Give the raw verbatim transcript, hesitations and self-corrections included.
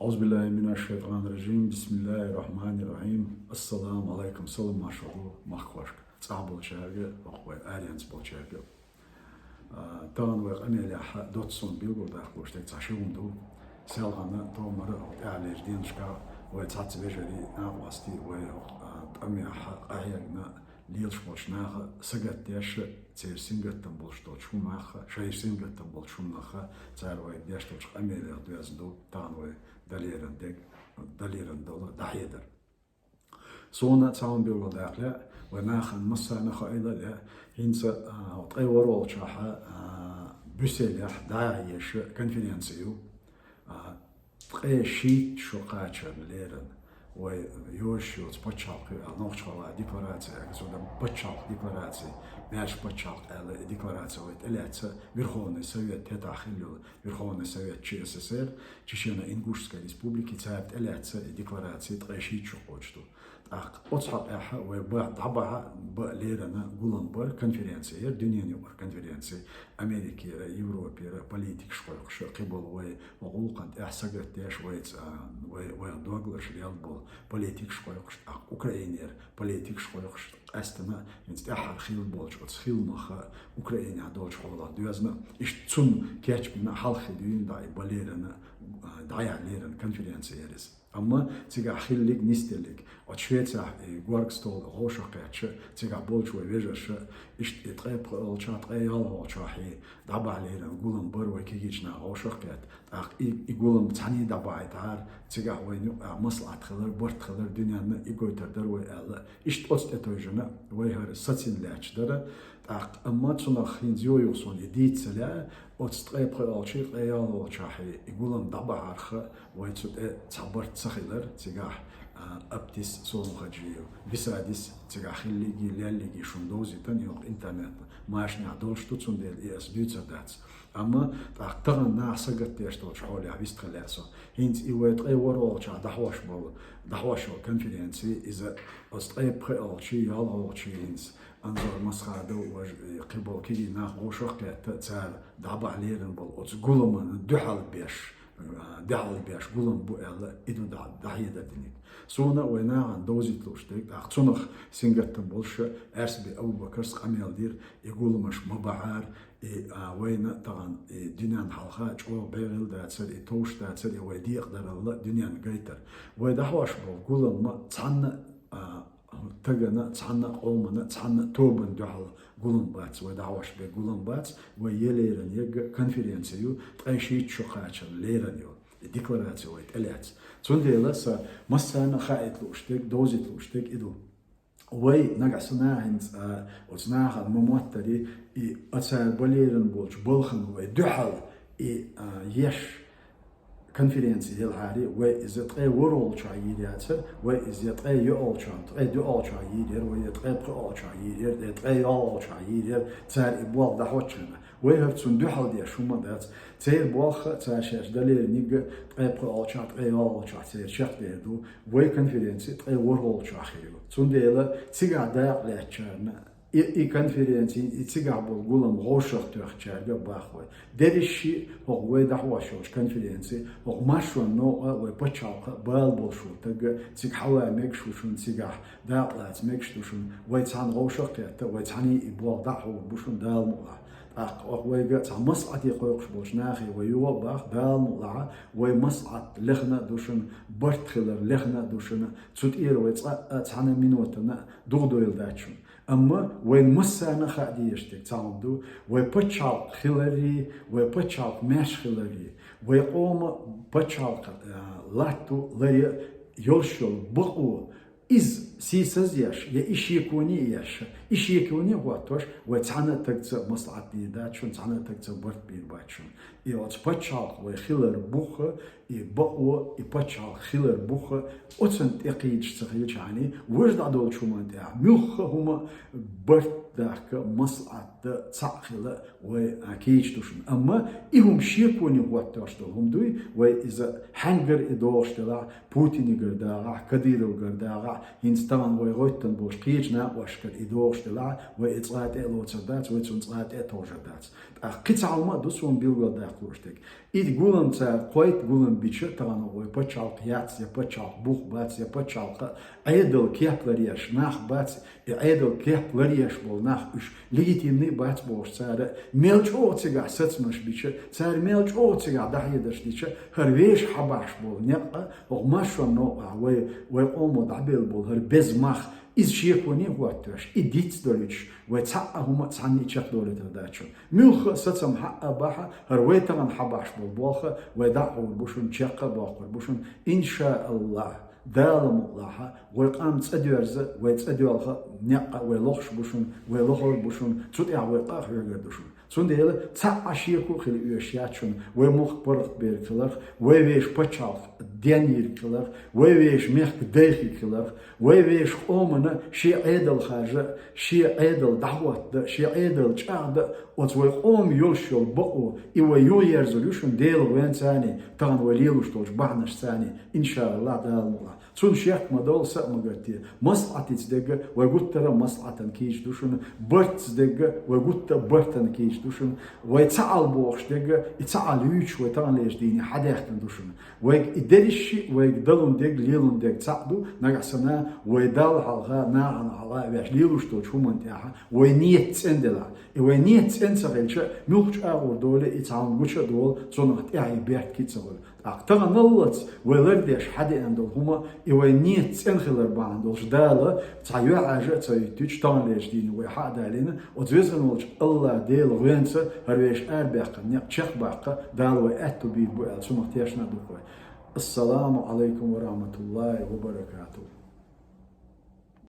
أعوذ بالله من الشيطان الرجيم. بسم الله الرحمن الرحيم. السلام عليكم. Салам-маршал ду махкахошка, цӀахь болчаьрга, вай аренца болчаьрга. А, тахана вай къамелехь доцца суна билгалдаккхалуш дерг цхьа ши хӀума ду. Селхана, томара, тӀаьхьарчу денашкахь вай цхьацца вежарий, накъостий, вай, а, тӀамехь къахьегна лелаш болчу наха сагатдеш, церан сингаттам болуш долчу хӀуманах, шайра сингаттам болчу хӀуманах, цара вайга деш долчу къамелех доьзна ду тахана вай далеран дерг, далеран долу дӀахьедар. Суна цхьа хӀума билгалдаккха лаьа, вай нахана массарна а хаийла а лаьа, хӀинца, а, ткъе ворхӀолгӀачохь, а, Брюсселехь дӀаяхьа езаш конференци ю. А, ткъе шийтта шо кхачарна леррина вай йозуш йоцу пачхьалкх, а, Нохчийчоьнан деклараци, а, государ-, пачхьалкх деклараци, маьрша пачхьалкх аьлла, и деклараци вай тӀелаьцна, Верховный Совет, хӀетахь хилла йолу Верховный Совет Ч С С Р, Чечено-Ингушской Республики, цара тӀелаьцна и деклараци ткъе шийтта шо кхочуш ду. ТӀаккха оцу хьокъехь вай ба-, дӀабахьа бан леррина гулам бар, конференци яра, дуьненан юкъара конференци, Америкера, Европера политикаш кхойкхуш, кхиболу вай, вай гӀуллакхна тӀехь сагатдеш, вайца, а, вай, вайх дог луш лелла болу политикаш кхойкхуш, тӀаккха Украинера политикаш кхойкхуш, къаьстина, хӀинца тӀаьххьара хилла болчу оцу хиламах, Украинехь долчу хьолах доьзна, иштта цунна кечбина, хьалххе дуьйна дӀа и бан леррина, а, дӀаяхьа леррина конференци яра иза. Амма цигахь хилларг, нисделларг, оцу Швецехь и горга стол вовшахкхетча, цигахь болчу вай вежарша, иштта и ткъе пхоьалгӀачохь, ткъе ялхалгӀачохь и дӀабахьа леррина гулам бар вай кегийчу наха вовшахкхетта. ТӀаккха и, и гулам цхьаьний дӀабахьийтахьара, цигахь вайна юкъахь маслаӀат хилар, барт хилар, дуьненна и гойтур дара вай аьлла, иштта оцу тӀетевжина вай хӀара сацийна лаьтташ дара. ТӀаккха, амма цунах хӀинца юха-юха суна и дийца ца лаьа, оцу ткъе пхоьалгӀачохь, ткъе ялхалгӀачохь и гулам дӀабахьарх, вай цу тӀе цхьа барт ца хилар, цигахь, а, Аптис Сомхаджиев, Висадис, цигахь хилларгий, лелларгий шуна довзийтина, юха интернет машанехь долуш ду, цундела и ас дуьйцур дац. Амма тӀаккха тахана наха сагатдеш долчу хьолехь вистхила лаьа со. ХӀинца и вай ткъе ворхӀалгӀачохь дӀахьош болу, дӀахьош йолу конференци, иза оцу ткъе пхоьалгӀачий, ялхалгӀачий хӀинца Анзор Масхадов, важа, э, кхиболу кегий нах вовшахкхетта, цара дӀабахьа леррина болу оцу гуламна дуьхьал беш, э, дуьхьал беш гулам бу аьлла, и ду дӀа-, дӀахьедар динарг. Суна вай нахана довзийта лууш дерг, тӀаккха цунах сингаттам болуш Аьрсби Абу-Бакарс къамел дира, и гуламаш ма бахьара, и, а, вайна тахана и дуьненна хьалха чӀогӀа бегӀийла дацар, и товш дацар, и вай декъадаралла дуьненна гайтар. Вай дӀахьош болу гулам ма цхьанна, а, тагана, цхьанна къомана, цхьанна тобанна дуьхьал гулам бац, вай дӀахьош бен гулам бац, вай е леррина ерг конференци ю, ткъе шийтта шо кхачарна леррина йолу. И деклараци вай тӀелаьцна. Цундела сан массарна а хаийта лууш дерг, довзийта лууш дерг и ду. Вай нагахь санна хӀинца, а, оцу нахана ма моттара, и оцара бан леррина болчу балхана вай дуьхьал и, а, еш конференци елахьара, вай иза ткъе ворхӀалгӀачохь йийр яцара, вай иза я ткъе йоьалгӀачохь, ткъе доьалгӀачохь йийр яра, вай я ткъе пхоьалгӀачохь йийр яра, я ткъе ялхалгӀачохь йийр яра, цара и болх дӀахьочу хенахь. Вай хӀара цунна дуьхьал деш хӀума дац. Церан болх а, цара шаьш дан лерринарг а ткъе пхоьалгӀачохь, ткъе ялхалгӀачохь церан чекхдер ду. Вай конференци ткъе ворхӀалгӀачохь хир ю. Цундела цигахь дакъа лаьцначарна и, и конференци, и цигахь болу гулам вовшахтоьхначаьрга а боху вай. Дерриш а хӀокху вай дӀахьош йолчу конференци, хӀокху маршонан новкъа а, вай пачхьалкх а бала болуш волу таг а цига хьаван мегаш ву шуна, цигахь дакъа лаца мегаш ду шуна, вай цхьаьна вовшахкхетта, вай цхьаьний и болх дӀа а хьур бу шуна, Дала мукъалахь. ТӀаккха хӀокху вайга цхьа маслаӀате кхойкхуш болчу нахе вай юха а боху, Дала мукъалахь, вай маслаӀат лехна а ду шуна, барт хилар лехна а ду шуна, цу тӀера вай цкъа а цхьана минотана а дугӀу дойла дац шуна. Амма вайна массарна а хаа дезаш дерг цхьа хӀума ду, вай пачхьалкх хиларе, вай пачхьалкх маьрша хиларе, вай къоман пачхьалкх, а, латто ларъян йолуш йолу бакъо, иза сийсаз а еш, я и шеконе а еш, и шеконе а хӀоттош, вай цхьана а тагца маслаӀат дийр дац шуна, цхьана а тагца барт бийр бац шуна. И оцу пачхьалкх вай хилар бух а, и бакъо, и пачхьалкх хилар бух а, оцунна тӀе кхийдаш ца хилчахьана, важа дӀадолчу хӀуманна тӀехь муьлхха а хӀума барт дахка, маслаӀат дан цхьаъ хила вай, а, кийча ду шуна. Амма и хӀума шеконе хӀоттош долу хӀума дуй, вай иза хьаьнгара и догӀуш делахь, Путинегара дагӀахь, Кадыровгара дагӀахь, хӀинца тахана вай гӀоьттина болуш кхечу накъосташкара и догӀуш делахь, вай и цкъа тӀе а лоцур дац, вай цунна цкъа тӀе а товжур дац. А кхин цхьа хӀума а ду суна билгалдаккха лууш дерг. И гулам цара кхойтта гулам бича, тахана вай пачхьалкх яц, я пачхьалкх бух бац, я пачхьалкх Ӏедал кеп ларъеш нах бац, и Ӏедал кеп ларъеш болу нах уьш легитимный бац бохуш цара мел чӀогӀа цигахь сацамаш бича, цара мел чӀогӀа цигахь дӀахьедарш дича, хӀара вешан хьабахьаш болу некъ а, хӀокху маршонан новкъахь вай, вай къомо дӀабелла болу хӀара беза мах, иза шеконе а хӀоттош, и диц долуьйтуш, вай цхьа а хӀума а цхьанна а чекхдолуьйтур дац шуна. Муьлхха а сацам хьаъа а бахьа, хӀара вай тахана хьабахьаш болу болх а вай дӀа а гӀур бу шуна, чекх а боккхур бу шуна, иншааллахь, Дала мукъалахь, вай къам цӀа доьрза, вай цӀа доьлха некъ а вай лохуш бу шуна, вай лохур бу шуна, цу тӀехь вай къа а хьоьгур ду шуна. Цундела цхьа а шеко а хила оьшуш яц шуна вай мохк паргӀатберг хиларх, вай вешан пачхьалкх денйийриг хиларх, вай вешан мехкан дай хиг хиларх, вай вешан къомана шен Ӏедал харжа а, шен Ӏедал дӀахӀотта а, шен Ӏедал чӀагӀда а, оцу вай къоман йолуш йолу бакъо, и вай юхаерзур ю шуна Делан гӀоьнца а, тахана вай лелош долчу бахьанашца а, иншааллахь, Дала мукъалахь. Цунна шек ма долу, са а ма гатде. МаслаӀатица дерг а вай гуттара а маслаӀатана кийча ду шуна, бартца дерг а вай гуттара а бартана кийча ду шуна, вай цхьаалла бохуш дерг а, и цхьаалла юьйцуш вай таханлерчу дийне хьадаьккхина ду шуна. Вайга и дерриш а, вайга далун дерг, лелун дерг цхьаъ ду, нагахь санна вай Далла хьалха, нахана хьалха а ваьш лелош долчу хӀуманна тӀехь вай нийят цӀена делахь. И вай нийят цӀена ца хилча, муьлхха чӀагӀо долу и цхьа хӀума гуча а долу, цунах тӀаьхье беркате а ца хуьлу. ТӀаккха таханаллац вай лардеш хьадеана долу хӀума, и вай нийят цӀена хилар бахьана долуш Дала цхьа юьхьӀаьржа а ца хӀиттуьйтуш, таханлерчу дийне вай хьа а далийна, оцу везан волчу АллахӀ Делан гӀоьнца хӀара вешан арабаьккхина некъ чекхбаккха Дала вай аьтто бийр бу аьлла, цунах тешна а ду-кх вай. Ассаламу Ӏалайкум ва рахьматуллахӀи ва баракатухӀ.